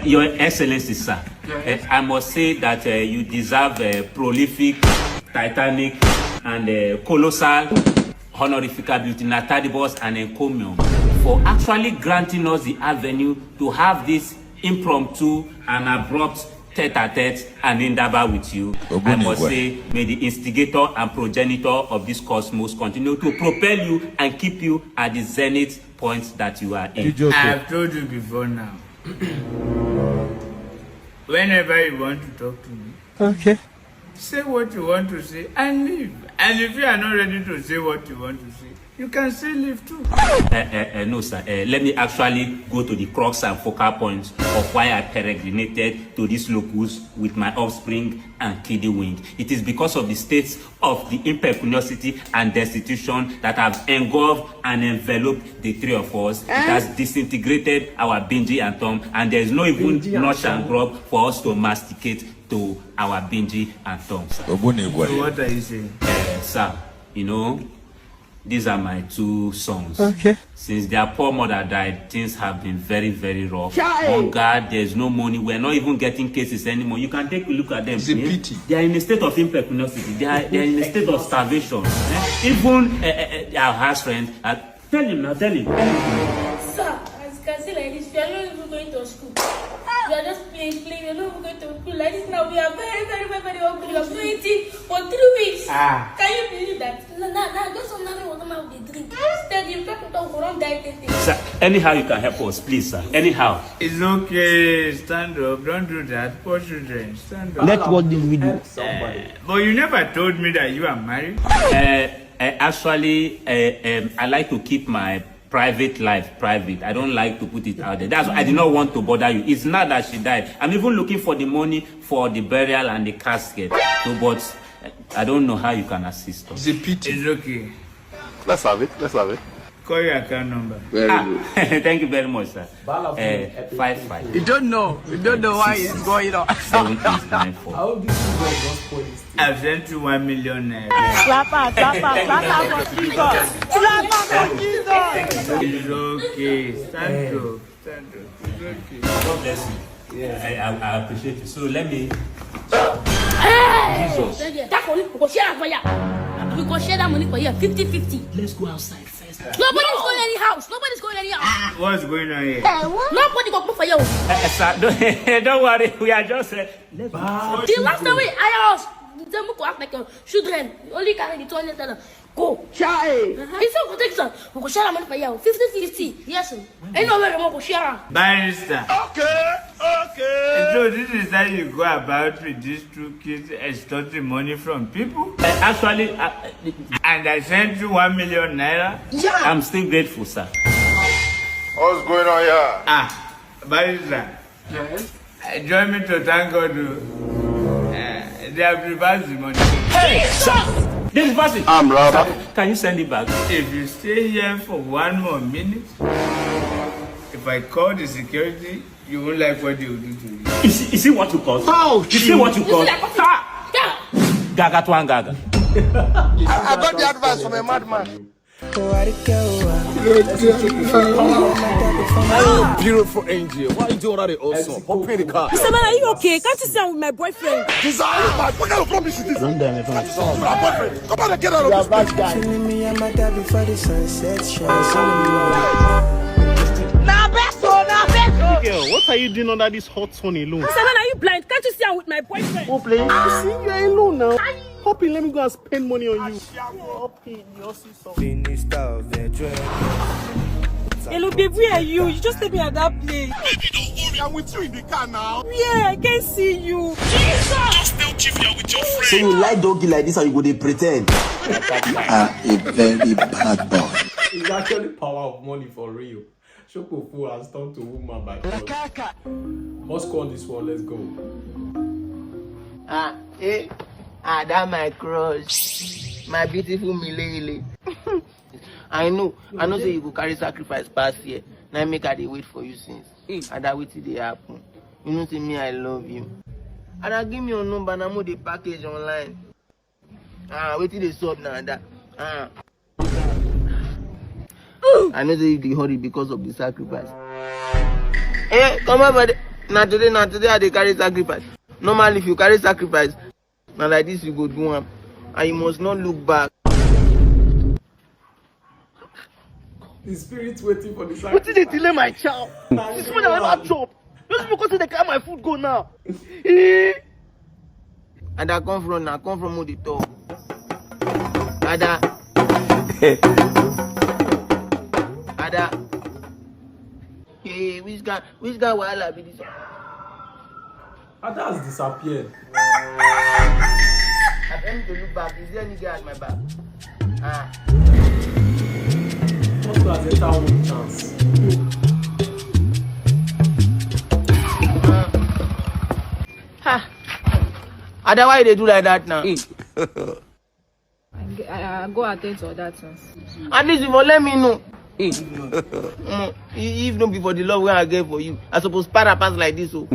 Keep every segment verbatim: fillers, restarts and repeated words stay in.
Your Excellency, sir, eh, I must say that uh, you deserve a prolific, titanic, and uh, colossal honorific abutnatadibos and encomium for actually granting us the avenue to have this impromptu and abrupt tete-a-tete and indaba with you. I must say, may the instigator and progenitor of this cosmos continue to propel you and keep you at the zenith point that you are in. I have told you before now. Whenever you want to talk to me, Okay. say what you want to say and leave. And if you are not ready to say what you want to say, you can still leave too. Uh, uh, uh, no, sir. Uh, let me actually go to the crux and focal points of why I peregrinated to this locus with my offspring and kiddie wing. It is because of the states of the impecuniosity and destitution that have engulfed and enveloped the three of us. It has disintegrated our bingy and tom, and there is no even notch and grub for us to masticate to our bingy and tom, sir. So what are you saying? Uh, sir, you know, these are my two sons. Okay. Since their poor mother died, things have been very, very rough. Chai! On guard, there's no money. We're not even getting cases anymore. You can take a look at them. It's a Eh? pity. They are in a state of impecunosity. They are, they are in a state of starvation. Eh? Even uh, uh, uh, our house rent. Uh, tell him now, tell him. Tell him. Sir, as you can see like this, we are not even going to school. We are just playing, playing. We are not even going to school. Like this now, we are very, very, very, very hungry. We have not eaten for three weeks. Ah. Can you believe that? No, no, no, just some natural water man will drink. Instead, you talk about go run die tete. Sir, anyhow you can help us, please, sir. Anyhow. It's okay. Stand up. Don't do that. Poor children. Stand up. Let's watch this video. Eh, but you never told me that you are married. Uh, uh, actually, uh, um, I like to keep my private life private. I don't like to put it out there. That's why I did not want to bother you. It's not that she died. I'm even looking for the money for the burial and the casket. So, but uh, I don't know how you can assist us. It's a pity. It's okay. Let's have it. Let's have it. Call your account number. Very Ah, good. Thank you very much, sir. Uh, five five You don't know. You don't know why it's going on. seven eight nine four. How this thing was just spoiled. I've sent you one million naira. Slap her, slap her, slap her for Jesus. Slap her for Jesus. It's okay. Stand up. Stand up. It's okay. God bless you. I, I, I appreciate you. So let me. That money, we go share am for ya. We go share that money for ya, fifty fifty. Let's go outside first. Nobody's going any house. Nobody's going any house. What's going on here? Nobody go put for you. Uh, sir, don't, don't worry. We are just. Uh, let's The last time we hire us, the muku act like your children. Only carry the two hundred dollars. Go. Chai! He said, go take some. We go share that money for you, fifty fifty. Yes, sir. Anywhere we go share am. Barrister. Okay, okay. So this is how you go about with these two kids extorting money from people? uh, actually, uh, And I sent you one million naira. I'm still grateful, sir. What's going on here? Ah, Barrister. Yes. Uh, join me to thank God. Oh. Uh, they have reversed the money. Hey, sir! This person. I'm Raba. Can you send it back? If you stay here for one more minute, if I call the security, you won't like what they will do to you. You see, you see what you cause? Oh, You see what you cause? Sir! Gaga to gaga. I got the advice from a madman. Beautiful angel. Why you doing all that awesome? Hop in the car. Mister Man, are you okay? Can't you see I'm with my boyfriend? Desire, what kind of promise is this? Don't die, my friend. My boyfriend. Come on, get out of this place. Feeling me and my dad before the sunset shines. Nah, best one, nah, best one. Girl, what are you doing under this hot sun alone? Mister Man, are you blind? Can't you see I'm with my boyfriend? You see, you're alone now. Hop in, let me go and spend money on you. Hop in, you see something. Minister of the joy. Hello, babe, where are you? You just left me at that place. Baby, don't worry. I'm with you in the car now. Yeah, I can't see you. Just tell Chief you're with your friend. So you like doggy like this and you go dey pretend. You are a very bad boy. It's actually power of money for real. Shokofu has turned to woman by force. Must call this one, let's go. Ah, eh, ah, that my crush, my beautiful Milele. I know, I know say you go carry sacrifice pass here. Now make I dey wait for you since. And that wetin dey happen. You know say me I love you. And I give me your number, na mo dey package online. Ah, wetin dey sup na that? Ah. I know say you dey hurry because of the sacrifice. Eh, come on, buddy. Na today, na today I dey carry sacrifice. Normally, if you carry sacrifice, na like this you go do am, and you must not look back. The spirit waiting for the sacrifice. Wetin dey delay my chow? This one I never chop. Just because they carry my food go now. Eh? And I come from, I come from who dey talk. Ada. Ada. Hey, which guy, which guy wahala be this? Ada has disappeared. I tell me to look back. Is there any guy at my back? Ah. Just go and enter one chance. Ah. Ha. Ada, why you dey do like that now? I, I, I go attend to other things. At least you for let me know. Mm, if no be for the love wey I get for you, I suppose para pass like this o.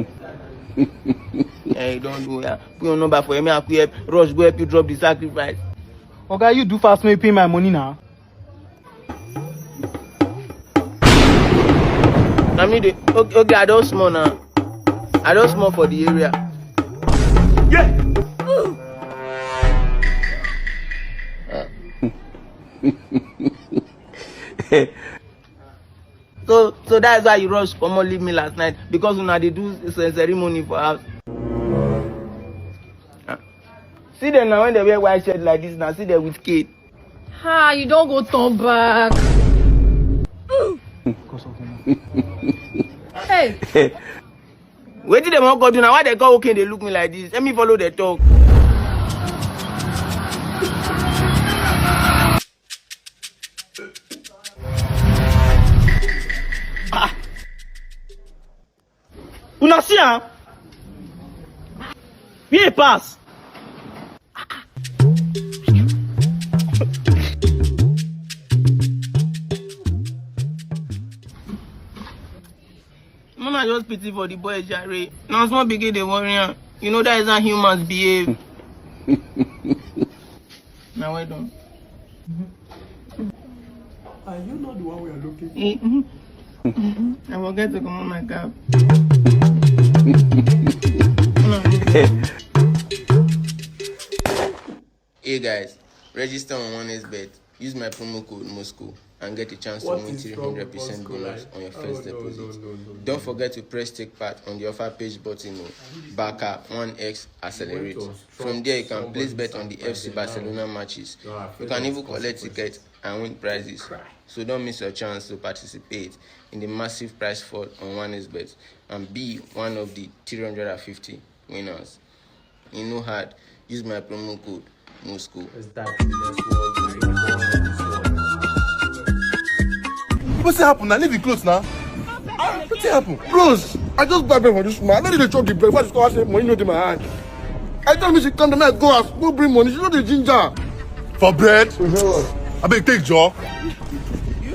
Eh, you don do ya. Put your number for me, I fit help rush go help you drop the sacrifice. Oga, you do fast, make you pay my money now. Na me dey. Okay, okay, I don small now. I don small for the area. Yeah. So, so that's why you rush comot leave me last night, because una dey do ce-, ceremony for house. Ah. See them now, when they wear white shirt like this now, see them with cane. Ha, you don go turn back. Hey. Wetin dem wan go do now? Why they go okay dey look me like this? Let me follow the talk. Ah. Una see am? Where e pass? Mama just pity for the boy, jare. Now small pikin dey worry am. You know that is how humans behave. Now well done. Are you not the one we are looking for? Mm-hmm. Mm-hmm. I forget to comot my cap. Hey guys, register on one X bet. Use my promo code Moscow and get a chance to win three hundred percent bonus on your first deposit. Don't forget to press take part on the offer page button o. Back up, one X accelerate. From there, you can place bet on the F C Barcelona matches. You can even collect tickets and win prizes. So don't miss your chance to participate in the massive prize fall on one X bet and be one of the three hundred and fifty winners. E no hard. Use my promo code Moscow. Let's dive to the next world. Wetin happen now? Leave the clothes now. Ah, wetin happen? Bros, I just buy bread for this woman. I no dey chop the bread. Why she come say money no dey my hand? I tell me she come, the man go house, go bring money. She no dey ginger. For bread? Abeg, take jaw.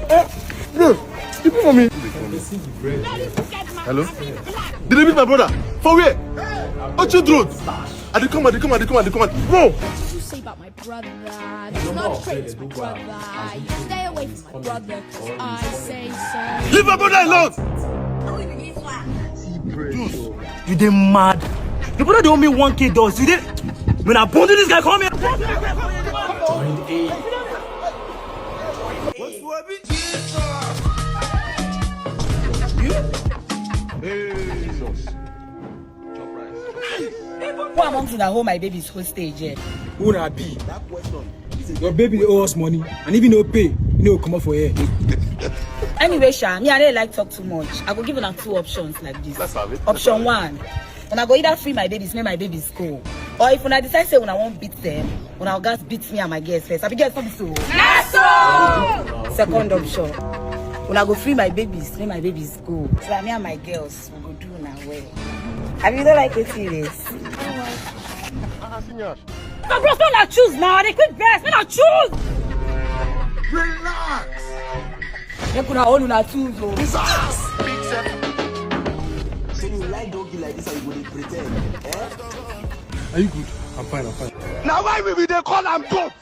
Eh, bros, you pay for me. Hello? Did they beat my brother? For where? Ochu Road. I dey come, I dey come, I dey come, I dey come. Bro! What did you say about my brother? That's not fair to my brother. You stay away from my brother, 'cause I say so. Leave my brother alone! Juice, you dey mad? Your brother dey owe me one K dollars. You dey, when I bundle this guy, come here. Join A. Who amongst una hold my baby's hostage here? Who na be? Your baby dey owe us money, and if you no pay, you no comot for here. Anyway, sha, me, I no like talk too much. I go give una two options like this. Let's have it. Option one, una go either free my babies, make my babies go. Or if una decide say una wan beat them, una go gats beat me and my girls first. Abi girls no be so? Na so! Second option, una go free my babies, make my babies go. So that me and my girls, we go do una well. Abi you no like wetin you dey see? Ah, senior. My bros, make una choose now. I dey quick vex. Make una choose. Relax. Make una own una choose o. Jesus. So you like doggy like this and you go dey pretend, eh? Are you good? I'm fine, I'm fine. Na why we be dey call am goat?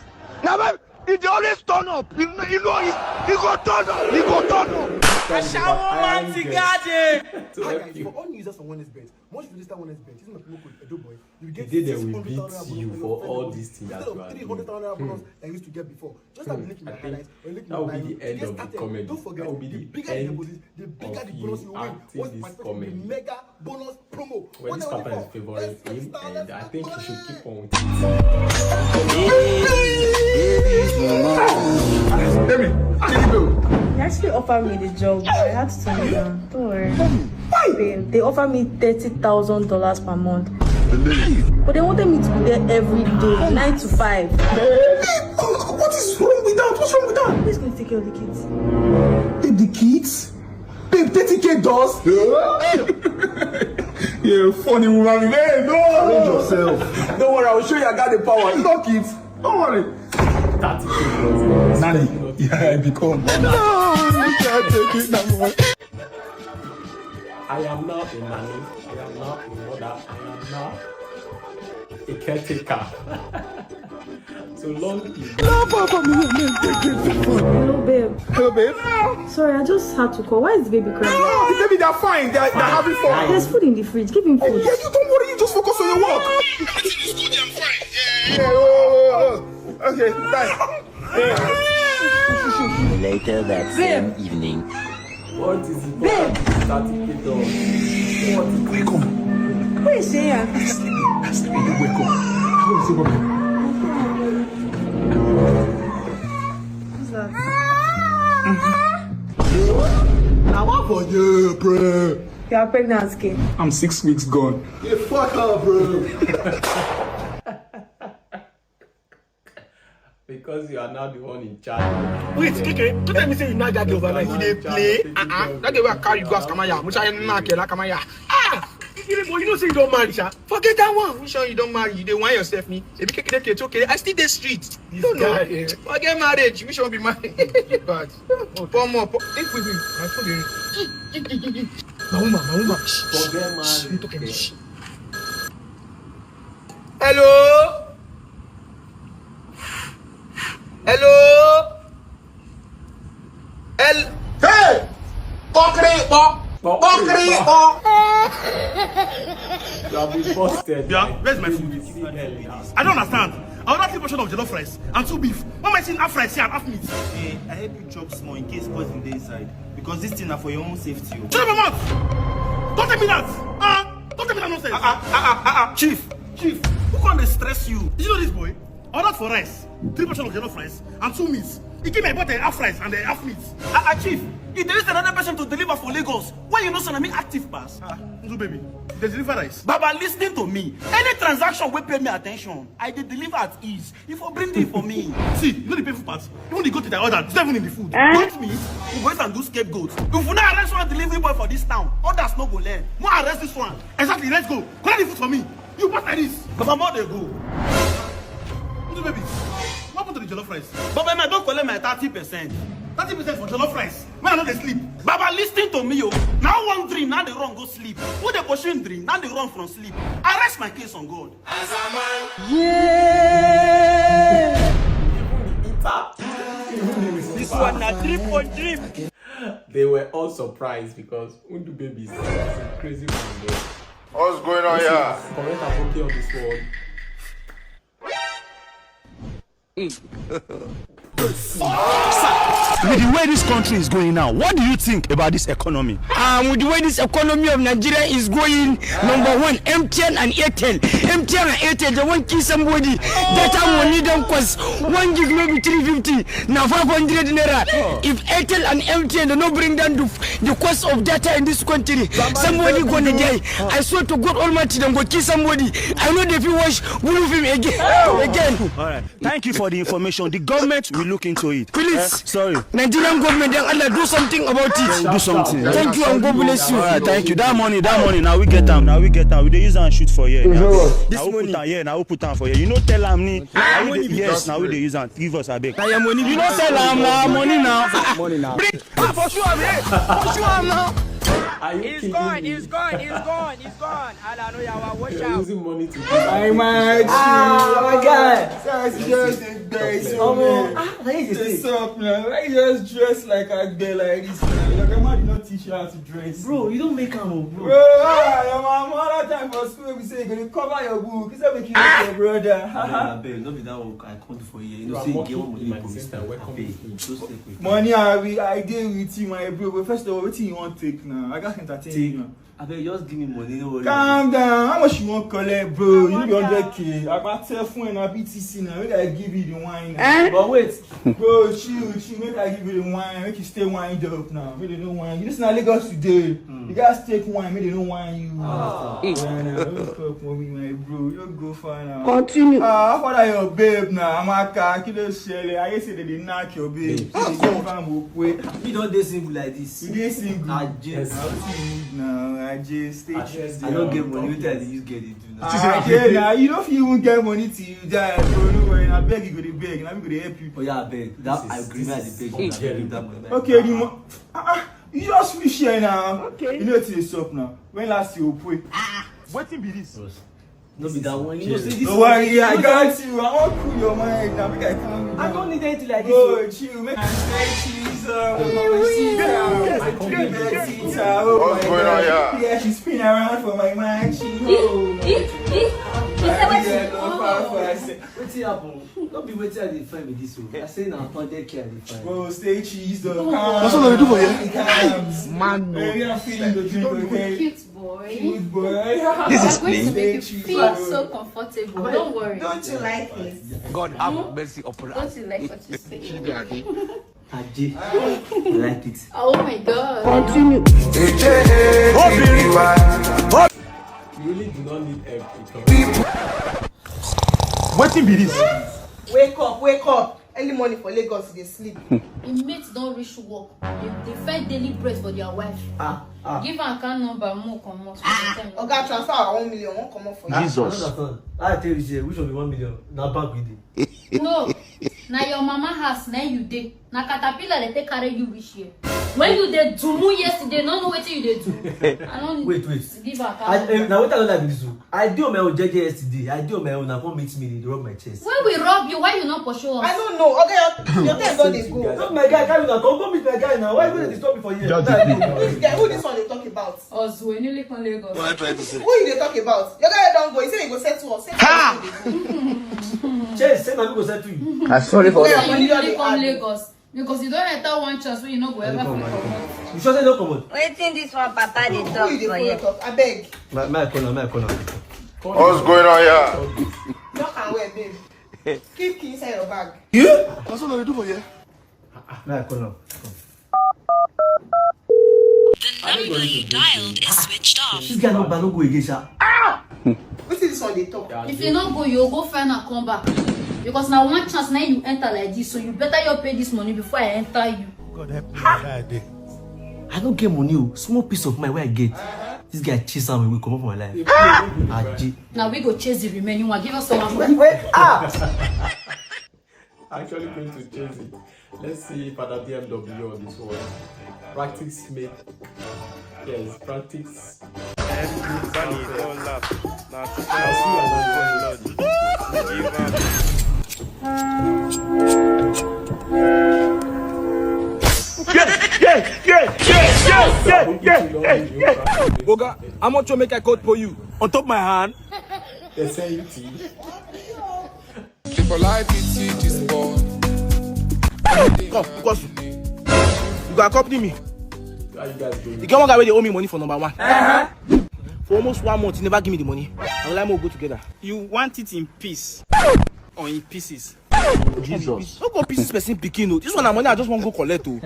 Na why e dey always turn up? You know, you know, he, he go turn up. He go turn up. Ashawo man ti gade. So hi guys, for all new users on Oneness Bet, once you register Oneness Bet, using my promo code Edoboy, you get the day they will beat you for all these things that you are doing. Instead of three hundred thousand naira bonus that you used to get before. Just have a look in my highlights or look in my bio. That will be the end of the comedy. Don't forget, the bigger the deposit, the bigger the bonus you win. What's my special mega bonus promo? Well, this papa is favoring him, and I think he should keep on with it. They actually offered me the job, but I had to turn it down. Don't worry. Babe, they offered me thirty thousand dollars per month. But they wanted me to be there every day, nine to five. What is wrong with that? What's wrong with that? Who's going to take care of the kids? Babe, the kids? Babe, thirty K does? Yeah, funny woman. Hey, no! Arrange yourself. Don't worry, I will show you I got the power. Lock it. Don't worry. Thirty K does. Nanny, yeah, I become. No, you can't take it no more. I am now a nanny. I am now a mother. I am now a caretaker. So long is Hello, babe. Hello, babe. Sorry, I just had to call. Why is the baby crying? No, the baby, they're fine. They're, they're having fun. There's food in the fridge. Give him food. Yeah, you don't worry. You just focus on your work. Yeah, oh, oh, oh. Okay, bye. Later that same evening. What is it? Babe! Thirty K does. What is it? Wake up. Where is she here? Sleeping. Sleeping. Wake up. How is it, baby? Who's that? Now what for you, bro? You are pregnant, kid. I'm six weeks gone. You fuck up, bro. Because you are now the one in charge. Wait, Keke, don't tell me say you now get overnight. You dey play. Uh-uh. That day wey I carry you go as Kamaya, which I knock you like Kamaya. Ah! Keke, boy, you know say you don't marry, sha. Forget that one. Which one you don't marry? You dey whine yourself, me. If you Keke, Keke, it's okay. I still dey street. You don't know. Forget marriage. Which one be marriage? Bad. Pour more. Pour. Take with me. My phone dey ring. My woman, my woman. Shh, shh, shh. You talking shh. Hello? Hello? Hel- Hey! Pokri po! Pokri po! You have been busted. Yeah, where's my food? I don't understand. I ordered three portion of jollof rice and two beef. Why am I seeing half rice here and half meat? Eh, I help you chop small in case poison dey inside, because this thing na for your own safety o. Shut up your mouth! Don't tell me that! Ah! Don't tell me that nonsense! Ah ah ah ah ah! Chief, chief, who come dey stress you? You know this boy? I ordered for rice, three portion of jollof rice, and two meats. He gave me both a half rice and a half meat. Ah ah, chief, if there is another person to deliver for Lagos, why you no send me active pass? Ah, Ndu baby, they deliver rice. Baba, listen to me. Any transaction wey pay me attention, I dey deliver at ease. You for bring it for me. See, you know the painful part? Even the goat that I ordered, it's not even in the food. Eh? Goat meat? We go and do scapegoat. If we no arrest one delivery boy for this town, others no go learn. Mo arrest this one. Exactly, let's go. Collect the food for me. You pass like this. Baba, more dey go. Ndu baby, what happened to the jollof rice? Baba, I don collect my thirty percent. Thirty percent for jollof rice. Man, I no dey sleep. Baba, listen to me, yo. Now one dream, now they run go sleep. Who dey pursue dream, now they run from sleep. I rest my case on God. This one na trip on trip. They were all surprised because Ndu baby is a crazy man. Bro. What's going on here? Correct and okay on this one. With the way this country is going now, what do you think about this economy? Um, with the way this economy of Nigeria is going, number one, M T N and Airtel. M T N and Airtel, they won't kill somebody. Data money don't cost one gig, maybe three fifty, now five hundred naira. If Airtel and M T N, they no bring down the, the cost of data in this country, somebody gonna die. I swear to God Almighty, they go kill somebody. I know they feel watch Blue Film again. Again. All right. Thank you for the information. The government will look into it. Please. Eh? Sorry. Nigerian government, then Allah, do something about it. Do something. Thank you and God bless you. All right, thank you. That money, that money, now we get them. Now we get them. We dey use and shoot for here. Now. This now we money. Put am here. Now we put am for here. You know, tell am ni. Now we dey, yes, now we dey use and give us a big. Now your money. You know, tell am now money now. Money now. Bring. Ah, for sure, man. For sure now. Are you He's gone, he's gone, he's gone, he's gone. Ala no yawa, watch You're out. Using money to do Hey, man. Ah, my God. Guys, just the guys. Omo, ah, where is What's the up, man? Why you just dress like a girl like this, man? Your grandma did not teach you how to dress. Bro, you don't make am o, bro. Bro, ah, your mama, that time for school, we say you gonna cover your book. You say make you your brother. Abeg, abeg, no be that work I come do for here. You know say you get one money for me. Abeg, just take it. Money, I will, I dey with you, my bro. But first of all, wetin you wan take now? I gats entertain you now. Abeg, just give me money, no worry. Calm down. How much you wan collect, bro? You be hundred K. I go tell fun na B T C now. Make I give you the wine now. Eh? But wait. Bro, chill, chill. Make I give you the wine. Make you stay wind up now. Make they no wine. You listen to Lagos today. You guys take wine. Make they no wine you. Ah. Yeah, nah, don't stop for me, my bro. You don't go far now. Continue. Ah, how far your babe now? Amaka, kí ló ṣẹlẹ̀? I hear say they dey knack your babe. Babe. Say you give am okwe. You don dey single like this. You dey single. Ajay. Yes. Na wetin you need now? Ajay, stay tuned. I no get money. Wetin I dey use get dey do now? Ah, Ajay, na you no fit even get money till you die, bro. No worry, na beg you go dey beg. Na me go dey help you. Oya, abeg. That agreement I dey beg you, na beg you that money. Okay, the mo- ah, ah, you just finish here now. Okay. You know wetin dey sup now. When last you pray? Wetin be this? No be that one. You know say this. Don't worry, I got you. I won't cool your mind. Now make I calm you down. I don't need anything like this. Oh, chill. Make I say cheese. Uh, my sister. What's going on here? Yeah, she spin around for my mind. She know. He, he, he said what she. Wetin happen? No be wetin I dey find be this o. I say na hundred K I dey find. Bro, stay cheese, though. That's what I do for you. Man, no. Baby, I'm feeling the drink, okay? Cute boy. Cute boy. This is going to make you feel so comfortable. Don't worry. Don't you like it? God have mercy upon us. Don't you like what you say? Ajay, I like it. Oh my God. Continue. You really do not need help. Wetin be this? Wake up, wake up. Early morning for Lagos, you dey sleep. Inmates don reach work. They dey find daily bread for their wife. Ah, ah. Give am account number, mo comot. Ah, oga, transfer our one million, wan comot for you. Jesus. I no understand. I tell you say, which one be one million? Na bank we dey. No, na your mama house na you dey. Na caterpillar dey take carry you reach here. When you dey do mu yesterday, no know wetin you dey do. I no need. Wait, wait. Give am account number. Eh, na wetin I no like be this o. I dey on my own jeje yesterday. I dey on my own. Now come meet me, dey rub my chest. When we rob you, why you no pursue us? I don't know. Okay, your, your time don dey go. No, my guy, carry una come. Go meet my guy now. Why you go dey disturb me for here? Just dey play. Who this guy? Who this one dey talk about? Ozu, a newly come Lagos. What I try to say? Who you dey talk about? Your guy don go. He say he go settle us. Settle us. Chase, say na me go settle you. I sorry for that. You newly come Lagos. Because you don enter one chance wey you no go ever fit comot. You sure say no comot? Wetin this one papa dey talk for here? Who you dey follow talk? Abeg. My, my corner, my corner. What's going on here? Lock am well, babe. Keep key inside your bag. Yeah? That's what I do for here. My corner. The number you dialed is switched off. This guy number no go again, sha. Wetin this one dey talk? If you no go, you go find am come back. Because na one chance na you enter like this, so you better you pay this money before I enter you. God help me, I die. I no get money o. Small peace of mind wey I get. This guy chase am away, comot for my life. Ajay. Now we go chase the remaining one. Give us some. Wait, wait, ah! Actually going to chase it. Let's see Father B M W on this one. Practice make. Yes, practice. Everybody don laugh. Na two thousand blood. Give am. Yeah, yeah, yeah, yeah, yeah, yeah, yeah, yeah, yeah. Oga, how much you make I quote for you? On top my hand. They say you tea. People like pity this boy. Come, because you go accompany me. Where you guys going? You get one guy wey dey owe me money for number one. Uh-huh. For almost one month, he never give me the money. I would like more go together. You want it in peace or in pieces? Jesus. No go pieces person pikin o. This one na money I just wan go collect o.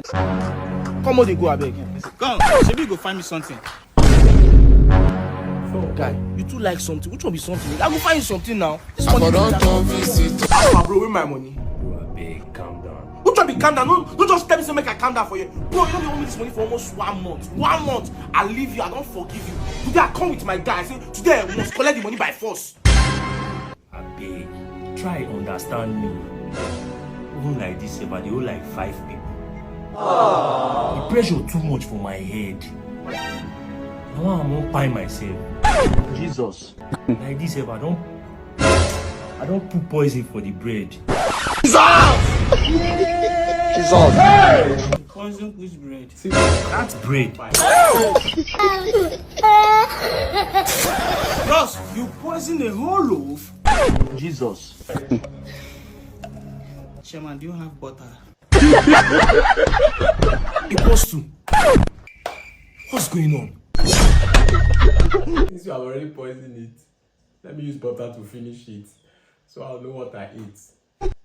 Come on, dey go abeg. Come, shebi you go find me something. Guy, you too like something. Which one be something? I go find you something now. This money. I for don turn visit. Ah, bro, where my money? Bro, abeg, calm down. Which one be calm down? No, no, just tell me say make I calm down for you. Bro, you no dey owe me this money for almost one month. One month, I leave you, I don forgive you. Today I come with my guy, I say today I must collect the money by force. Abeg, try understand me. Even like this sef, I dey owe like five people. The pressure too much for my head. Na why I wan kpai myself. Jesus. Like this sef, I don, I don put poison for the bread. Jesus! Jesus. Poison which bread? That's bread. Bros, you poison a whole loaf? Jesus. Chairman, do you have butter? Equals to. What's going on? Since you have already poisoned it, let me use butter to finish it, so I'll know what I eat.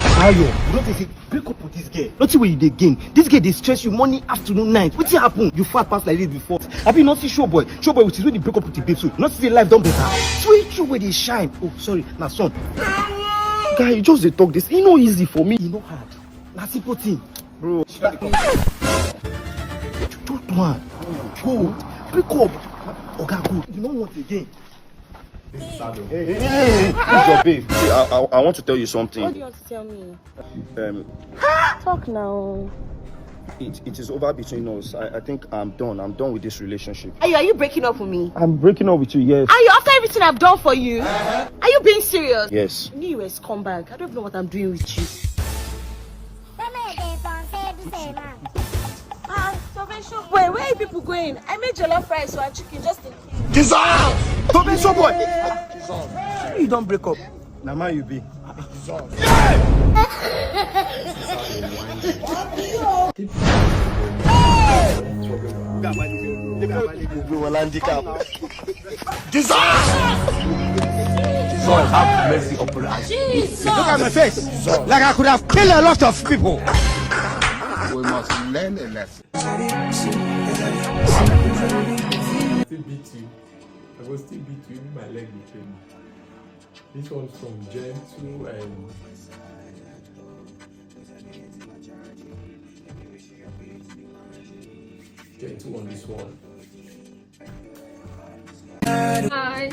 Ayo, you don't think say break up with this girl? Nothing wey you dey gain. This girl dey stress you morning, afternoon, night. Wetin happen? You fat pass like this before. Abi you no see show boy? Show boy with his wey dey break up with the babe, so you no see say life don better. Sweet show wey dey shine. Oh, sorry, na son. Guy, you just dey talk this. E no easy for me. E no hard. Na simple thing. Bro, don't do am. Go. Break up. Oga, go. You no want again. This is sad, oh. Hey, hey, hey, hey, who's your babe? See, I, I, I want to tell you something. What do you want to tell me? Um, Talk now. It, it is over between us. I, I think I'm done. I'm done with this relationship. Are you, are you breaking up with me? I'm breaking up with you, yes. Are you, after everything I've done for you? Are you being serious? Yes. You knew you were a scumbag. I don't even know what I'm doing with you. Ah, Salvation Boy, where are you people going? I made jollof rice and chicken just in case. Jesus! Salvation Boy! You don't break up. Na man you be. Jesus! Jesus, have mercy upon us. Jesus! Look at my face. Like I could have killed a lot of people. We must learn a lesson. Still beat you. I go still beat you. Even my leg will pain me. This one some gentle and gentle on this one. Hi.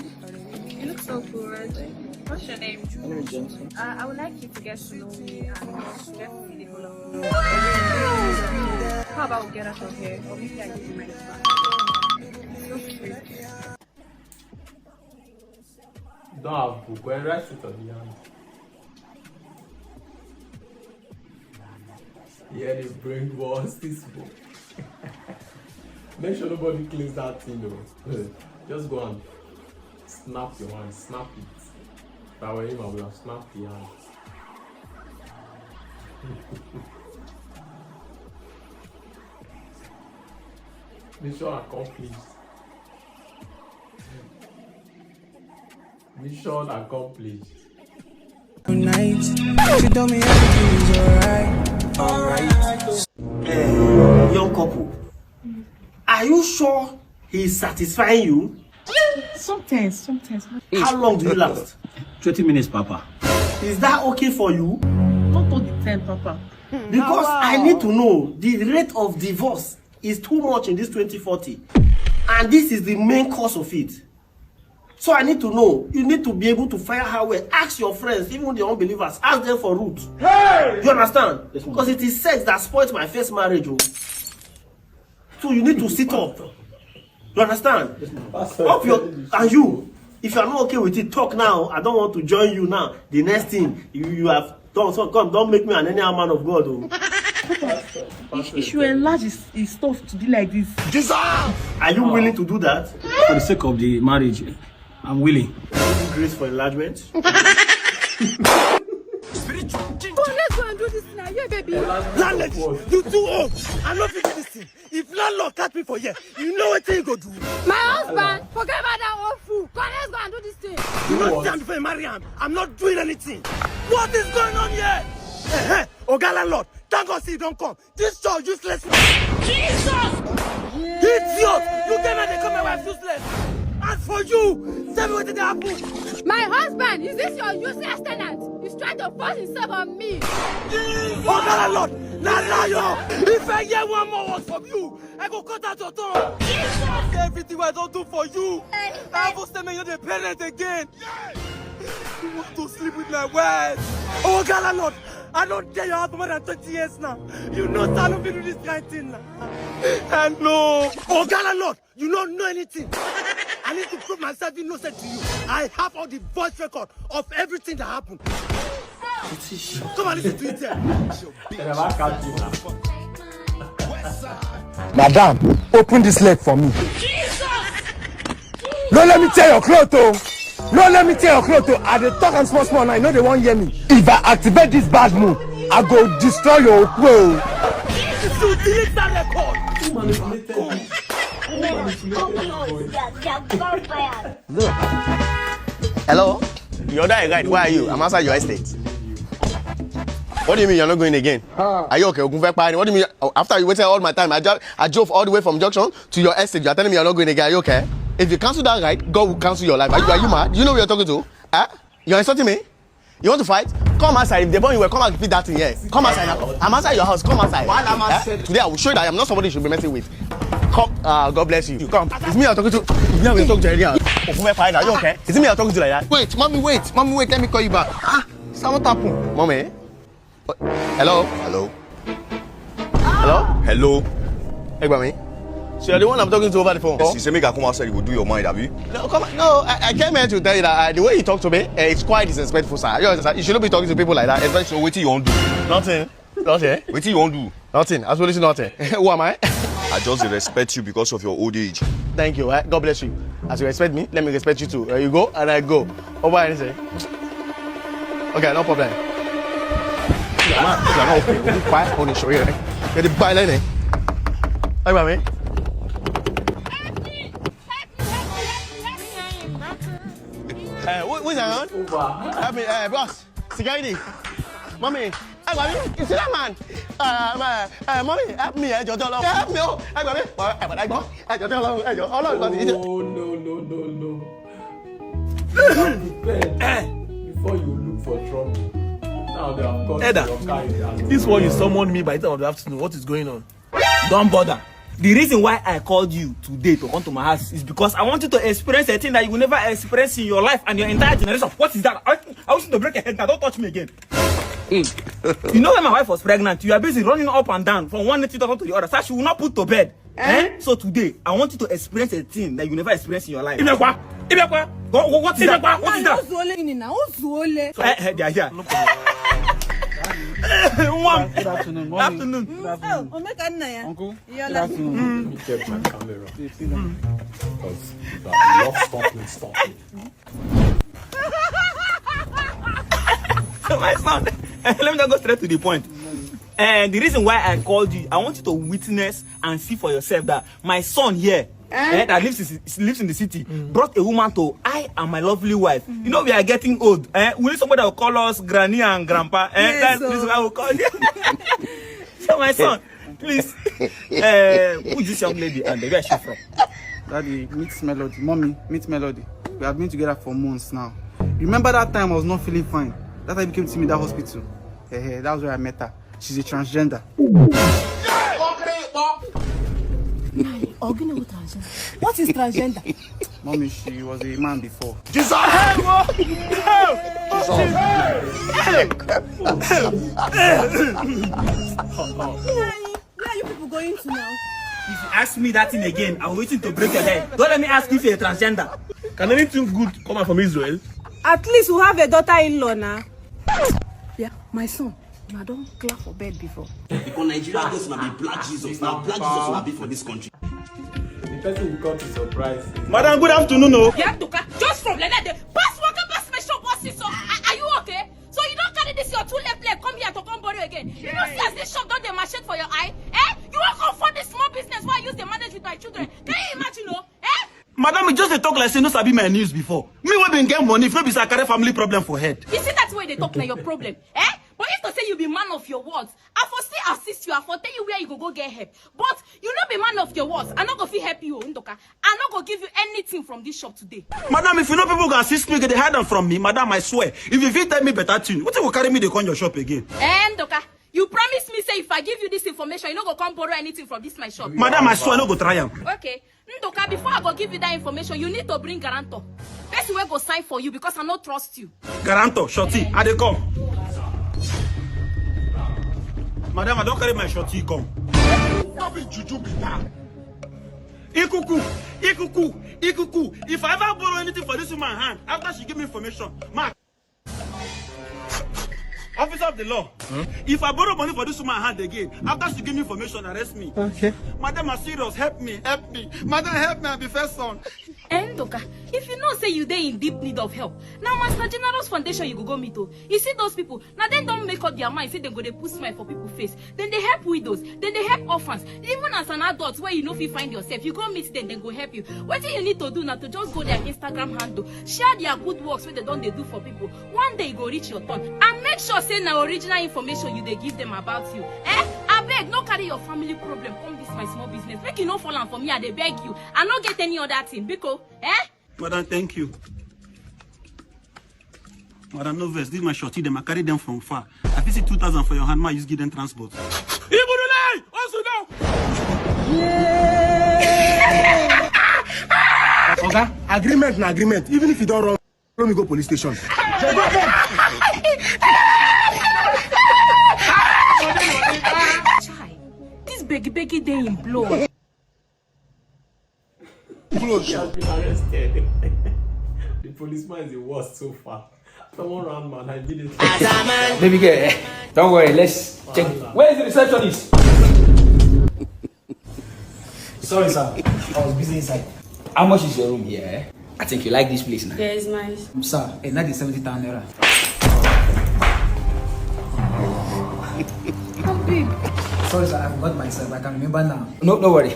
You look so good. What's your name? My name is Johnson. Uh, I would like you to get to know me and get to see the whole of me. How about we get out of here? Or maybe I give you my number. It's so sweet. You don't have book. Well, write it on the hand. Yeah, they brainwash this book. Make sure nobody cleans that thing, though. Just go and snap your hand, snap it. If I were him, I would have snapped the hand. Mission accomplished. Mission accomplished. Tonight, she told me everything is alright. Alright. Eh, young couple, are you sure he is satisfying you? Sometimes, sometimes. How long do you last? Twenty minutes, Papa. Is that okay for you? Not all the time, Papa. Because I need to know the rate of divorce is too much in this twenty forty, and this is the main cause of it. So I need to know. You need to be able to fire her well. Ask your friends, even the unbelievers, ask them for root. Hey! You understand? Yes, ma'am. Because it is sex that spoils my first marriage, oh. So you need to sit up. You understand? Yes, ma'am. Up your, and you, if you are not okay with it, talk now. I don't want to join you now. The next thing, you, you have done, so come, don't make me an anyhow man of God, oh. He, he should enlarge his, his stuff to be like this. Jesus! Are you willing to do that? For the sake of the marriage, I'm willing. Grace for enlargement. Come, let's go and do this now. Yeah, baby. Landlady, you too old. I no fit do this thing. If landlord catch me for here, you know wetin he go do? My husband, forget about that old fool. Come, let's go and do this thing. You know, stand before you marry am. I'm not doing anything. What is going on here? Eh, eh, Oga landlord, thank God say you don come. This chore useless. Jesus! Idiot! You came here dey call my wife useless. As for you, tell me wetin dey happen. My husband, is this your useless tenant? He's trying to force himself on me. Oga landlord, na lie o. If I hear one more word from you, I go cut out your tongue. Jesus! Everything wey I don do for you, I even say make you dey parent again. You want to sleep with my wife? Oga landlord, I don dey your house for more than twenty years now. You know say I no fit do this kind thing now. I know. Oga landlord, you no know anything. I need to prove myself innocent to you. I have all the voice record of everything that happened. Come and listen to it. Madam, open this leg for me. No let me tear your cloth, oh. No let me tear your cloth, oh. I dey talk and small small now. You know they won't hear me. If I activate this bad move, I go destroy your okwe, oh. So delete that record. Who manipulated this? Who manipulated this boy? Hello? Your other guide, where are you? I'm outside your estate. What do you mean you're not going again? Are you okay? Ogun fẹ́ pa ni. What do you mean? Oh, after you waited all my time, I, dro- I drove all the way from junction to your estate. You're telling me you're not going again. Are you okay? If you cancel that ride, God will cancel your life. Are you, are you mad? You know who you're talking to? Huh? You're insulting me? You want to fight? Come outside. If they born you well, come and repeat that thing here. Come outside now. I'm outside your house. Come outside. Today I will show you that I am not somebody you should be messing with. Come, uh, God bless you. Come. It's me you're talking to. It's me you're talking to. Are you okay? Is it me you're talking to like that? Wait, mommy, wait, mommy, wait. Let me call you back. Ah, so what happened? Mommy? What? Hello? Hello? Hello? Hello? Hey, mommy. So you're the one I'm talking to over the phone? Yes, you say make I come outside, you go do your mind, abi? No, come on. No, I, I came here to tell you that uh, the way you talk to me, uh, it's quite disrespectful, sir. You understand? You shouldn't be talking to people like that. Especially so, what you want do? Nothing. Nothing. What you want do? Nothing. Absolutely nothing. Who am I? I just dey respect you because of your old age. Thank you. Eh? God bless you. As you respect me, let me respect you too. Uh, you go and I go. Over anything. Okay, no problem. Why only show you? Get the bike line. Hey, mommy. Uh, who, who's around? Help me, uh, boss. Security. Mommy. Hey, mommy. You see that man? Uh, uh, uh, mommy, help me. Ẹ jọ̀ọ́, Ọlọ́run. Help me. Oh, hey, mommy. Ẹ jọ̀ọ́, Ọlọ́run. Ẹ jọ̀ọ́, Ọlọ́run. Ẹ jọ̀ọ́, Ọlọ́run. Oh, no, no, no, no. Be prepared before you look for trouble. Now they have caught Edda, your car in the this one you summoned me by the time of the afternoon. What is going on? Don't bother. The reason why I called you today to come to my house is because I want you to experience a thing that you will never experience in your life and your entire generation. What is that? I, I want you to break your head now. Don't touch me again. You know when my wife was pregnant, you are busy running up and down from one native doctor to the other. So she will not put to bed. Eh? So today, I want you to experience a thing that you never experienced in your life. Ibekwa! Ibekwa! What, what, what is that? What is that? Ozuole ini na Ozuole. Eh, eh, they are here. One. Good afternoon. Morning. Afternoon. Good afternoon. Oh, Omeka nna ya. Uncle. You're Good like afternoon. Let me get my camera. Because if I love stopping, stopping. So my son, let me just go straight to the point. And the reason why I called you, I want you to witness and see for yourself that my son here, eh, that lives in, lives in the city, brought a woman to I and my lovely wife. You know we are getting old. Eh? We need somebody that will call us granny and grandpa. Eh? Yes, That is sir. what I will call you. So my son, please, uh, who is this young lady and where is she from? Daddy, meet Melody. Mommy, meet Melody. We have been together for months now. Remember that time I was not feeling fine? That time you came to me in that hospital. Eh, eh, that was where I met her. She's a transgender. Ogini with transgender. What is transgender? Mommy, she was a man before. Where are you people going to now? If you ask me that thing again, I'm waiting to break your head. Don't let me ask you if you're a transgender. Can anything good come out from Israel? At least we have a daughter-in-law now. Yeah, my son, I don't clap for bed before. Because Nigeria just na be black Jesus. Now black Jesus na be for this country. The person you come to surprise is Madam, good afternoon. Oh. Yeah, Ndoka, just from like that, they pass walking past my shop, what's it? So, are, are you okay? So you don't carry this your two left leg come here to come borrow again. You know, see as this shop don't dey machete for your eye, eh? You won't come for this small business where I use the manage with my children. Can you imagine, oh? Eh? Madam, you just dey talk like say you no sabi my news before. Me wey been get money, if no be say I carry family problem for head. You see that way they talk na your problem, eh? But if to say you be man of your words, I for still assist you, I for tell you where you go go get help. But you no be man of your words, I no go fit help you, oh, Ndoka. I no go give you anything from this shop today. Madam, if you know people go assist me, they hide them from me. Madam, I swear, if you fit tell me better thing, what will carry me dey come your shop again? Eh, Ndoka, you promise me say if I give you this information, you no go come borrow anything from this my shop. Madam, I swear, I no go try am. Okay, Ndoka, before I go give you that information, you need to bring guarantor. Person wey go sign for you because I no trust you. Guarantor, shorty, I dey come. Madam, I don carry my shorty come. No be juju be that. Ikuku, ikuku, ikuku. If I ever borrow anything for this woman hand, after she give me information, ma. Officer of the law, if I borrow money for this woman hand again, after she give me information, arrest me. Okay. Madam, I'm serious. Help me, help me. Madam, help me. I be first son. Eh, Ndoka, if you know say you dey in deep need of help, na Master General's Foundation you go go meet o. You see those people, na dem don make up their mind say dem go dey put smile for people face. Dem dey help widows, dem dey help orphans. Even as an adult wey you no fit find yourself, you go meet dem, dem go help you. Wetin you need to do na to just go their Instagram handle, share their good works wey dem don dey do for people. One day e go reach your turn, and make sure say na original information you dey give dem about you. Eh? Abeg, no carry your family problem come this my small business. Make you no fall am for me, I dey beg you. I no get any other thing, biko. Eh? Madam, thank you. Madam, no vex. This my shorty dem. I carry them from far. I fit see two thousand for your hand. Ma use give them transport. Ibudulai, also now. Oga, agreement na agreement. Even if you don wrong, follow me go police station. Chai, this beggy beggy dey in blood. Close. He has been arrested. The policeman is the worst so far. Someone ran man, I did it. Baby girl, don't worry, let's check. Where is the receptionist? Sorry, sir. I was busy inside. How much is your room here? Eh? I think you like this place now. Yeah, it's nice. Sir, a night is seventy thousand naira. Oh, babe. Sorry, sir. I forgot myself. I can remember now. No, no worry.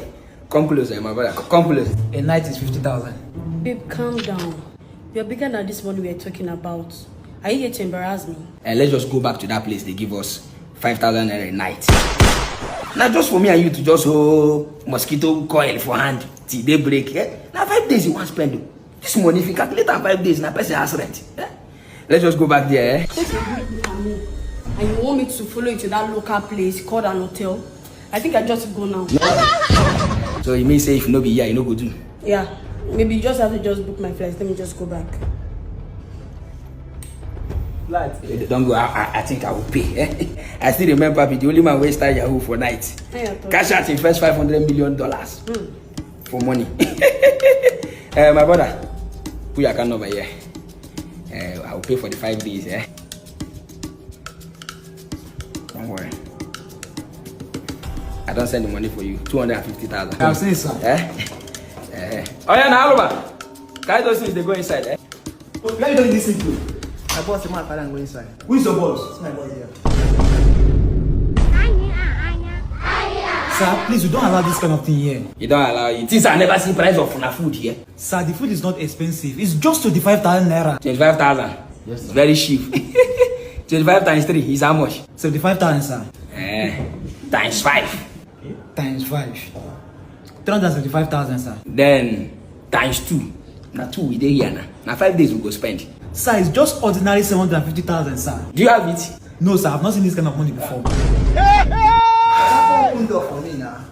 Come closer, my brother. Come closer. A night is fifty thousand. Babe, calm down. You're bigger than this money we're talking about. Are you here to embarrass me? And let's just go back to that place they give us five thousand naira a night. Now, just for me and you to just hold mosquito coil for hand till daybreak. Eh? Now, five days you want spend. This money, if you calculate on five days, now person has rent. Eh? Let's just go back there. Eh? Take a good look at me. And you want me to follow you to that local place called an hotel? I think I just go now. So you mean say if no be here, you no go do? Yeah, maybe you just have to just book my flights. Let me just go back. Don't go. I, I, I think I will pay. Eh? I still remember be the only man wey start Yahoo for night. Cash out him first five hundred million dollars for money. Eh, my brother, put your account number here. Eh, I will pay for the five days. Eh? Don't worry. I don't send the money for you. Two hundred and fifty thousand. I'll see, sir. Eh? Eh. Oh yeah, now Aluba. Carry those things. They go inside. Eh? Where you don't listen to? My boss, the man, I go inside. Who is your boss? It's my boss here. Sir, please, we don't allow this kind of thing here. You don't allow it. Since I never see price of una food here. Sir, the food is not expensive. It's just twenty-five thousand naira. Twenty-five thousand. Yes, sir. Very cheap. Twenty-five times three is how much? Seventy-five thousand, sir. Eh, times five. Times five. Three hundred seventy-five thousand, sir. Then times two. Now two we dey here now. Now five days we go spend. Sir, it's just ordinary seven hundred fifty thousand, sir. Do you have it? No, sir, I've not seen this kind of money before. Open door for me now.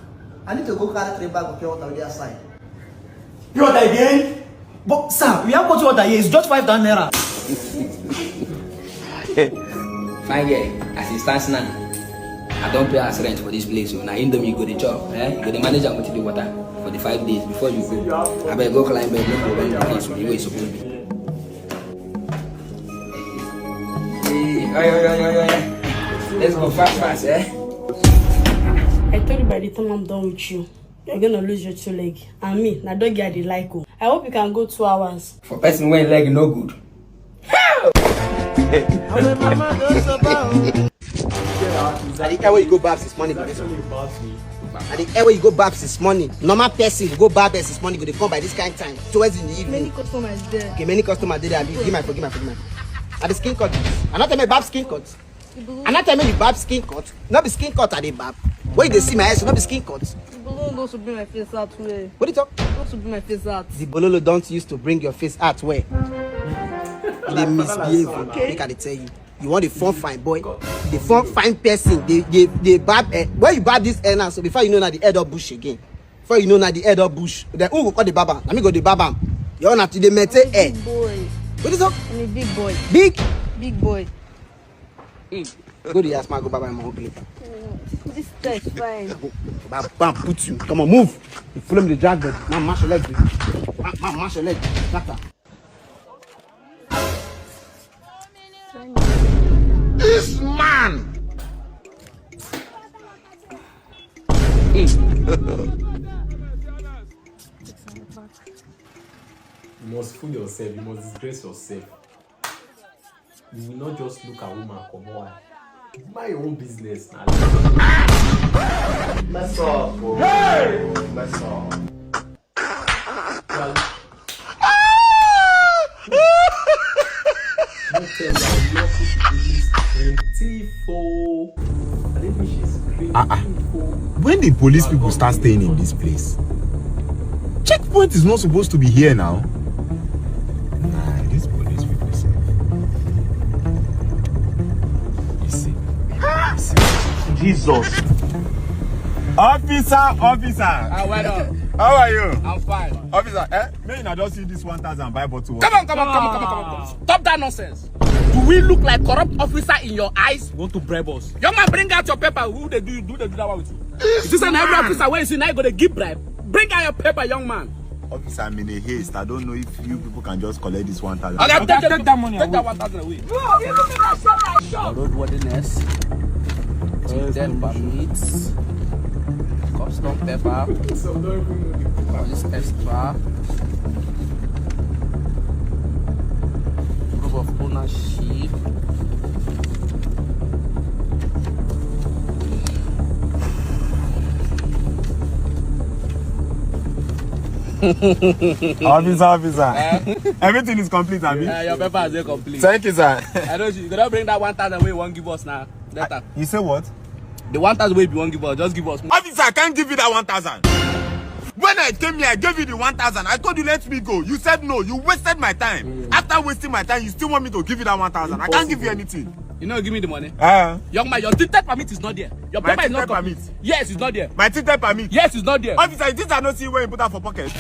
I need to go carry three bag of pure water with the outside. Pure water again? But sir, we have bottled water here. It's just five thousand naira. Fine girl, as it stands now, I don't pay house rent for this place. So now Indomie you go the chop, eh? You go the manager with the water for the five days before you go. I better go climb bed, no problem. This way it's supposed to be. Hey, oi, oi, oi, oi, oi. Let's go fast, fast, eh? I told you by the time I'm done with you, you're gonna lose your two leg. And me, na doggy I dey like o. I hope you can go two hours. For person wey leg no good. I dey tell where you go baff this money. Be this one. I dey tell where you go baff this money. Normal person go baff this money. Go dey come by this kind time towards in the Many evening. Customers there. Okay, many customers dey there. Give my, give my, give my. I dey skin cut. I not tell me baff skin cut. I not tell me you baff skin cut. Not be skin cut. I dey baff. When you dey see my eyes, not be skin cut. People don't go to bring my face out way. What do you talk? Don't to bring my face out. The bololo don't used to bring your face out where. You dey misbehave. Make I dey tell you. You want the fun fine boy, the fun fine person. They they they bab. Eh, when you bab this air now, so before you know now the head up bush again. Before you know now the head up bush. Then who go call the baba? Let me go the baba. You want to the mete air. Big boy. What is up? I'm a big boy. Big. Big boy. Go the ass man go baba my ugly. This style is fine. Bam bam put you. Come on move. You follow me the drag bed. Man mash your leg. Man, man mash your leg. Doctor. Man! You must fool yourself, you must disgrace yourself. You will not just look at woman come on. Mind your own business now. Mess up, bro. Hey! Mess up. Well, no tell me, I love this police creative, oh. I think she's creative, uh-uh. Oh. When the police people start staying in this place, checkpoint is not supposed to be here now. Nah, this police people say. You see. You see. Jesus. Officer, officer. Ah, well done. How are you? I'm fine. Officer, eh? May you not just see this one thousand buy bottle. Come on, come on, come on, come on, come on, come on. Stop that nonsense. Do we look like corrupt officer in your eyes? You want to bribe us? Young man, bring out your paper. Who they do, do they do that one with you? Is this an every officer where you see now you go to give bribe? Bring out your paper, young man. Officer, I'm in a haste. I don't know if you people can just collect this one thousand. Okay, okay, take, take, take that money, take away. That one thousand away. Bro, you look at that shop, that shop. Roadworthiness. Ten permits. Custom paper. Police extra. Proof of ownership. Officer, officer. Eh? Everything is complete, abi? Yeah, your paper is complete. Thank you, sir. I know you. You gotta bring that one thousand wey you wan give us now. Later. You say what? The one thousand wey you wan give us, just give us. Officer, I can't give you that one thousand. When I came here, I gave you the one thousand. I told you, "Let me go." You said no. You wasted my time. Mm. After wasting my time, you still want me to give you that one thousand. I can't give you anything. You know, give me the money. Uh, young man, your tinted permit is not there. Your paper is not complete. Yes, it's not there. My tinted permit? Yes, it's not there. Officer, is this I no see where you put that for pocket?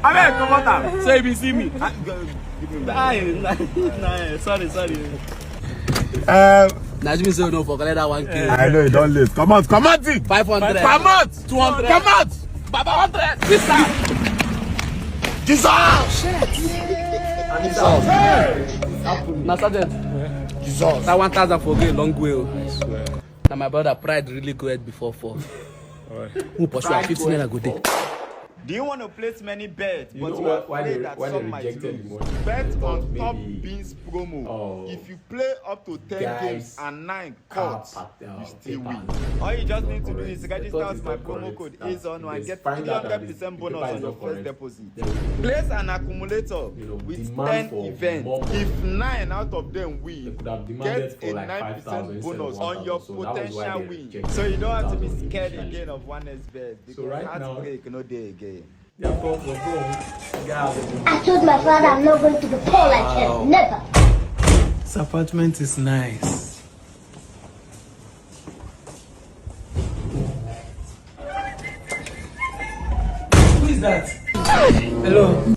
Abeg, comot am. So you be see me? Ah, go, give me my— Nah, nah, nah, sorry, sorry. Um, na me say no for collect that one K. I know you don late. Comot, comot it. Five hundred. Comot. Two hundred. Comot. Baba, hundred. Sister. Jesus. Jesus. Hey. Na sergeant. Jesus. That one thousand for go a long way o. I swear. Na my brother, pride really go ahead before fall. Who pursue am, fifty naira go dey. Do you want to place many bets, but you are afraid that some might lose? Bet on Top Beans promo. If you play up to ten games and nine cuts, you still win. All you just need to do is register with my promo code AZONO and get three hundred percent bonus on your first deposit. Place an accumulator with ten events. If nine out of them win, get a nine percent bonus on your potential win. So you don't have to be scared again of one X bet, because heartbreak no dey again. I told my father I'm not going to be poor like him. Never. This apartment is nice. Who is that? Hello.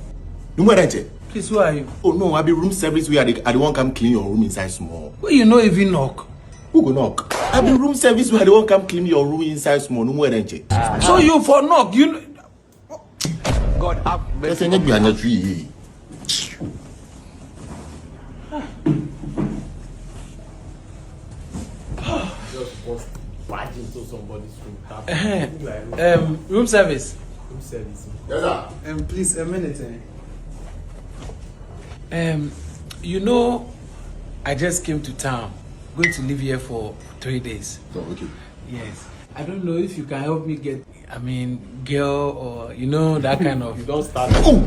Numu Erenche. Please, who are you? Oh no, I be room service where I dey, I dey wan come clean your room inside small. Wey you no even knock? Who go knock? I be room service where I dey wan come clean your room inside small. Numu Erenche. So you for knock? You kn- God have mercy. Just bust, barge into somebody's room. Tap. Eh, um, room service. Room service. Yes, sir. Um, please, a minute, eh? Um, you know, I just came to town. Going to live here for three days. Oh, okay. Yes. I don't know if you can help me get, I mean, girl or, you know, that kind of. You don start. Oh!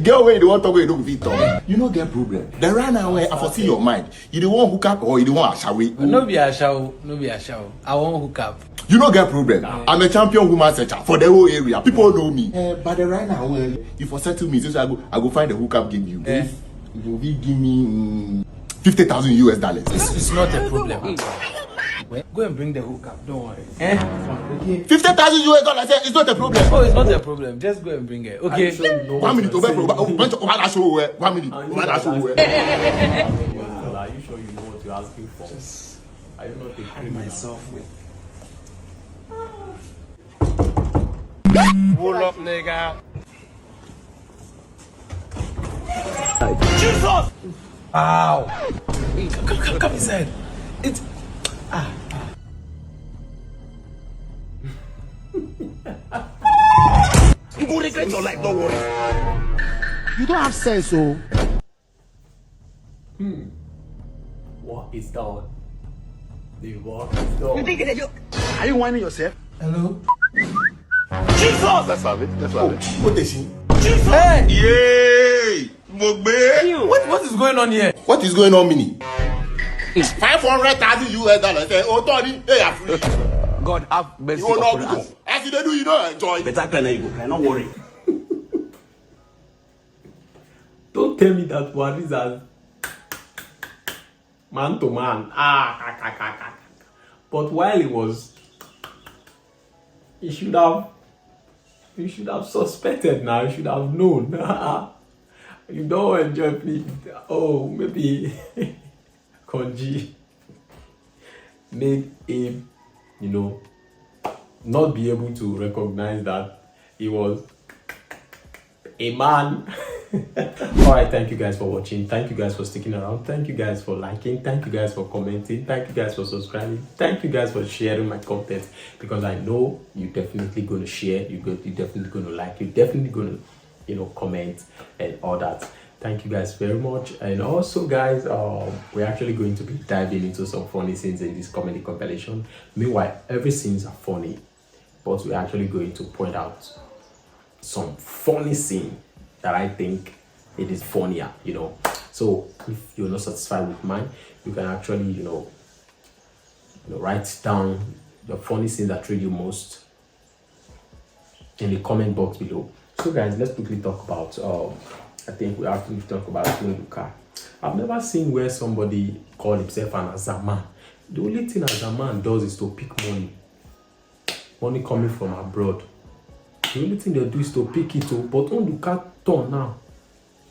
Girl, wey you dey wan talk, wey you no go fit talk. You no get problem. The right now, eh, I for see your mind. You dey wan hook up or you dey wan ashawe? No be ashawo, no be ashawo. I wan hook up. You no get problem. I'm a champion woman searcher for the whole area. People know me. Eh, but the right now, eh, you for settle me, so I go, I go find a hookup give you. Eh. If you go give me, mm, fifty thousand U S dollars. This is not a problem. Well, go and bring the hookup. Don't worry. Eh? Okay. Fifty thousand U S dollars, eh, it's not a problem. Oh, it's not a problem. Just go and bring it. Okay. One minute, over, over, over, over that show, eh? One minute, over that show, eh? Are you sure you know what you're asking for? Are you not a criminal? Myself with. Pull up, nigga. Jesus! Wow! Come, come, come inside. It's ah. You go regret your life, don't worry. You don't have sense, oh. Hmm. What is that one? The what is that one? You think it's a joke? Are you whining yourself? Hello? Jesus! Let's have it. Let's have it. What is he? Jesus! Hey! Yay! Mo gbé. What, what is going on here? What is going on, meaning? Five hundred thousand U S dollars. Eh, oh, Tony, hey, I'm free. God have mercy upon us. As you dey do, you don't enjoy. Better cry now, you go cry. No worry. Don't tell me that one is as man to man. Ah, ka, ka, ka, ka, ka. But while he was, he should have, he should have suspected now. He should have known. You don't enjoy, please. Oh, maybe Konji made him, you know, not be able to recognize that he was a man. All right, thank you guys for watching. Thank you guys for sticking around. Thank you guys for liking. Thank you guys for commenting. Thank you guys for subscribing. Thank you guys for sharing my content, because I know you definitely gonna share. You go, you definitely gonna like. You definitely gonna, you know, comment and all that. Thank you guys very much. And also, guys, um, we're actually going to be diving into some funny scenes in this comedy compilation. Meanwhile, every scenes are funny, but we're actually going to point out some funny scene that I think it is funnier, you know. So if you're not satisfied with mine, you can actually, you know, you know, write down the funny scene that threw you most in the comment box below. So, guys, let's quickly talk about. Um, I think we have to talk about Nduka. I've never seen where somebody call himself an Azaman. The only thing Azaman does is to pick money, money coming from abroad. The only thing they do is to pick it. Oh, but Nduka turn now.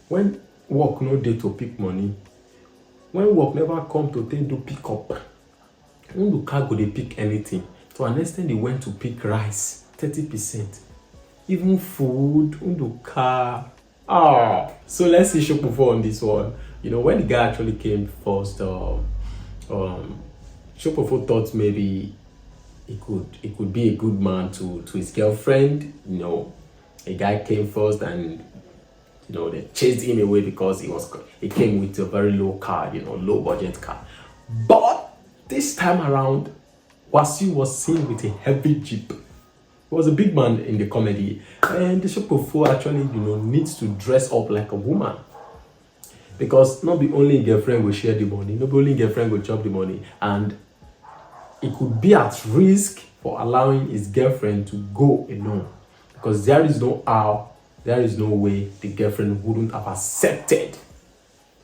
When work no dey to pick money, when work never come to take do pick up, Nduka go dey pick anything. To an extent, they went to pick rice, thirty percent. Even food, Nduka. Ah, so let's see Shokpofo on this one. You know, when the guy actually came first, um, um, Shokpofo thought maybe he could, he could be a good man to, to his girlfriend. You know, a guy came first and, you know, they chased him away because he was, he came with a very low car, you know, low budget car. But this time around, Wasiu was seen with a heavy jeep. He was a big man in the comedy, and the Shokpofo actually, you know, needs to dress up like a woman, because not be only girlfriend will share the money, not be only girlfriend will chop the money, and it could be at risk for allowing his girlfriend to go alone, because there is no how, there is no way the girlfriend wouldn't have accepted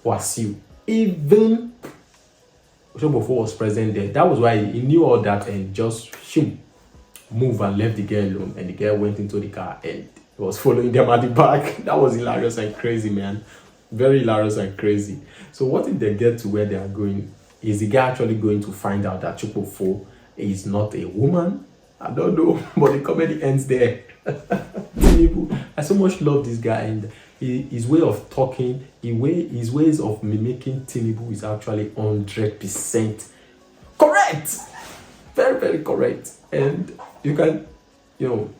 Wasiu. Even Oshobofo was present there. That was why he knew all that and just shoom, move and left the girl alone. And the girl went into the car and he was following them at the back. That was hilarious and crazy, man. Very hilarious and crazy. So what if they get to where they are going? Is the guy actually going to find out that Chukwu Fo is not a woman? I don't know, but the comedy ends there. Tinubu, I so much love this guy and he, his way of talking, he way, his ways of mimicking Tinubu is actually hundred percent correct. Very, very correct. And you can, you know,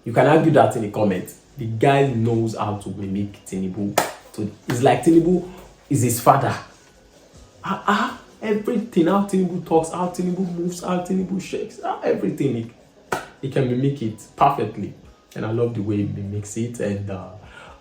you can argue that in the comments. The guy knows how to mimic Tinubu. So it's like Tinubu is his father. Ah, ah, everything, how Tinubu talks, how Tinubu moves, how Tinubu shakes, ah, everything. He, he can mimic it perfectly. And I love the way he mimics it. And uh,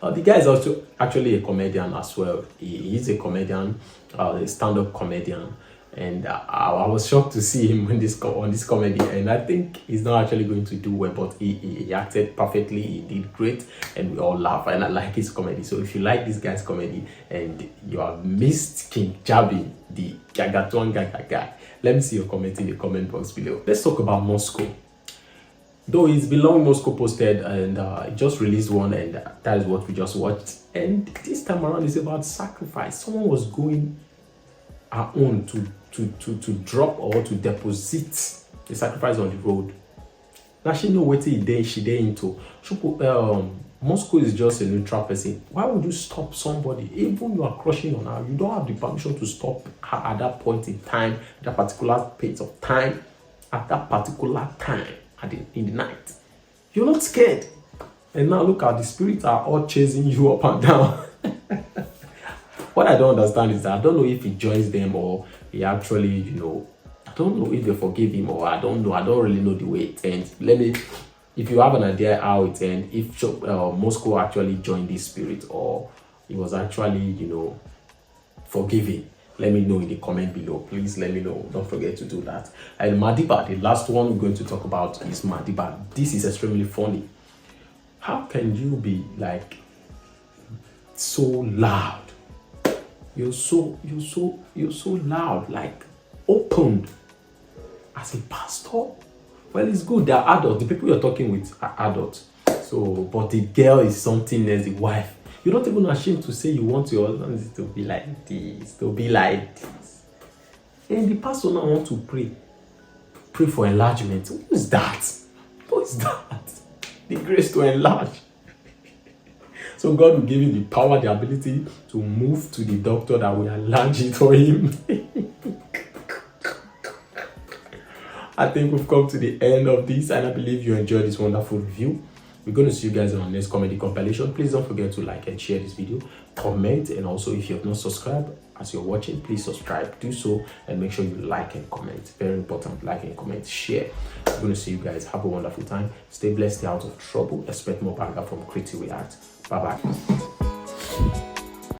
uh, the guy is also actually a comedian as well. He, he is a comedian, uh, a stand-up comedian. And uh, I, I was shocked to see him on this co- on this comedy. And I think he's not actually going to do well, but he, he, he acted perfectly. He did great, and we all laugh. And I like his comedy. So if you like this guy's comedy and you have missed King Jabi, the Gagatuan Gaga guy, let me see your comment in the comment box below. Let's talk about Moscow. Though he's been long Moscow posted and uh, he just released one, and uh, that is what we just watched. And this time around, it's about sacrifice. Someone was going her own to to to to drop or to deposit the sacrifice on the road. Now she know wetin e dey she dey into. Chuku um Moscow is just a neutral person. Why would you stop somebody? Even you are crushing on her, you don't have the permission to stop her at that point in time, that particular space of time, at that particular time at the, in the night. You're not scared. And now look at the spirits are all chasing you up and down. What I don't understand is that I don't know if he joins them or he actually, you know, I don't know if they forgive him or I don't know. I don't really know the way it ends. Let me, if you have an idea how it ends, if Cho- uh, Moscow actually joined this spirit or he was actually, you know, forgiven, let me know in the comment below. Please let me know. Don't forget to do that. And Madiba, the last one we're going to talk about is Madiba. This is extremely funny. How can you be like so loud? You're so you're so you're so loud, like open as a pastor. Well, it's good. They're adults. The people you're talking with are adults. So, but the girl is something else. The wife, you're not even ashamed to say you want your husband to be like this, to be like this. And the pastor now want to pray, pray for enlargement. Who is that? Who is that? The grace to enlarge. So God will give you the power, the ability to move to the doctor that will enlarge it for him. I think we've come to the end of this, and I believe you enjoyed this wonderful review. We're going to see you guys in our next comedy compilation. Please don't forget to like and share this video, comment, and also if you have not subscribed as you're watching, please subscribe, do so, and make sure you like and comment. Very important, like and comment, share. We're going to see you guys. Have a wonderful time. Stay blessed, stay out of trouble. Expect more banger from Creative React. Bye bye.